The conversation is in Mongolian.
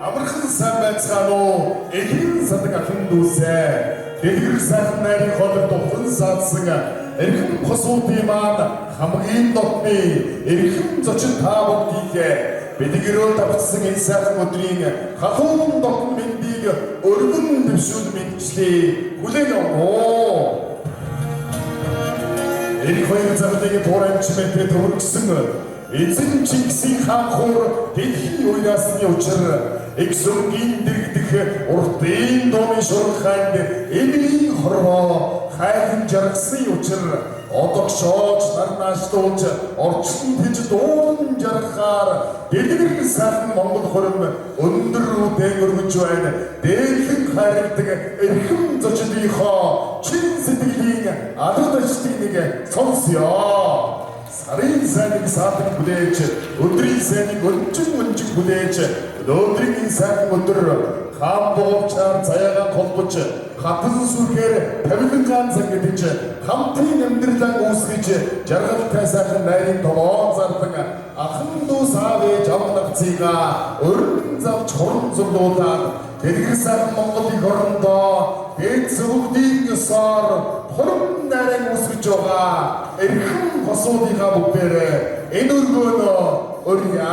Амархан сайн байцгаана уу? Элгэн садаг ахын дүүсээ. Дэлгэр сайхан найрын хоолой тухлан саадсан эрхэм хосуудын маань хамгийн дотны эрхэм зочин та бүгдийг бидний тавцсан энэ сайхан өдрийн халуун дотн мэндийг өргөн дэвшүүл мэдчлээ. Хүлээн авах. Эрх хоёр замлын тур амчмэд төвөргсөн эзэн Чингисийн хаан хуур дэлхийн уяасны учир эксөнгийн дэрэгдэх уртын дууны шуурхайнд эмийн хорвоо хайлан жаргасны учир одогшоож нар наашлуулж орчлон тэж дуулан жаргахаар дэлгэр сайхан Монгол хурим өндөр үдэн өргөж байна. Дээдлэн хайрладаг эрхэм зочдынхоо чин сэтгэлийн алга дажтыг нэг сонсъё. Сарын сайныг саадаг хүлээж, өдрийн сайныг өнжин өнжин хүлээж, өнөөдрийн энэ сайхан өдөр хаан буувчаар заяагаа холбож, хатан сүрхээр тавилангаан зангидэж, хамтын амьдралаа үүсгэж, жаргалтай сайхан найрын толгоон зарлан, ахан дүүс аав ээж ав нагцыгаа өрн завч хуран зурлуулад, дэлгэр сайхан Монгол их орондоо дээд зөвгдийн ёсоор хурам найран үүсгэж байгаа эрхэм хосуудынхаа бүгдээрээ энэ өргөөнөө өрье.